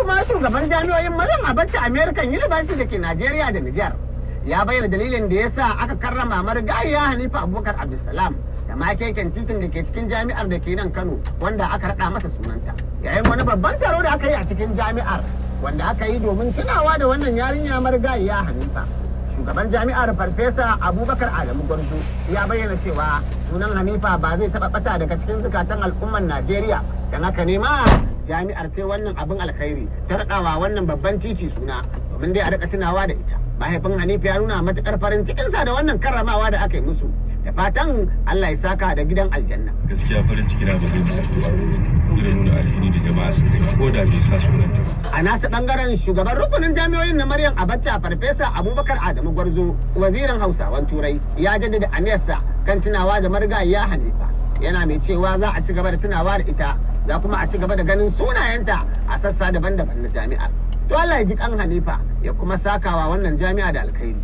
Kuma shugaban jami'o'in Maryam Abacha American University da ke Najeriya da Nijar ya bayyana dalilin da ya sa aka karrama marigayiya Hanifa Abubakar Abdulsalam da makeken titin da ke cikin jami'ar da ke nan Kano wanda aka raɗa masa sunanta. Yayin wani babban taro da aka yi a cikin jami'ar wanda aka yi domin tunawa da wannan yarinya marigayiya Hanifa. Shugaban jami'ar, Farfesa Abubakar Adamu Gwarzo, ya bayyana cewa sunan Hanifa ba zai taɓa ɓata daga cikin zukatan al'ummar Najeriya, don haka ne ma jami'ar ta wannan abin alkhairi ta raɗawa wannan babban titi suna domin dai a rika tunawa da ita. Mahaifin Hanifa ya nuna matuƙar farin cikinsa da wannan karramawa da aka yi musu, da fatan Allah ya saka da gidan aljanna. Gaskiya farin ciki na ba zai misaltu ba, irin nuna alhini da jama'a suka yi, ko da bai sa sunanta ba. A nasa bangaren, shugaban rukunin jami'o'in na Maryam Abacha, Farfesa Abubakar Adamu Gwarzo, wazirin Hausawan Turai, ya jaddada aniyarsa kan tunawa da marigayiya Hanifa, yana mai cewa za a ci gaba da tunawa da ita, za kuma a ci gaba da ganin sunayenta a sassa daban-daban na jami'ar. To, Allah ya ji kan Hanifa ya kuma sakawa wannan jami'a da alkhairi.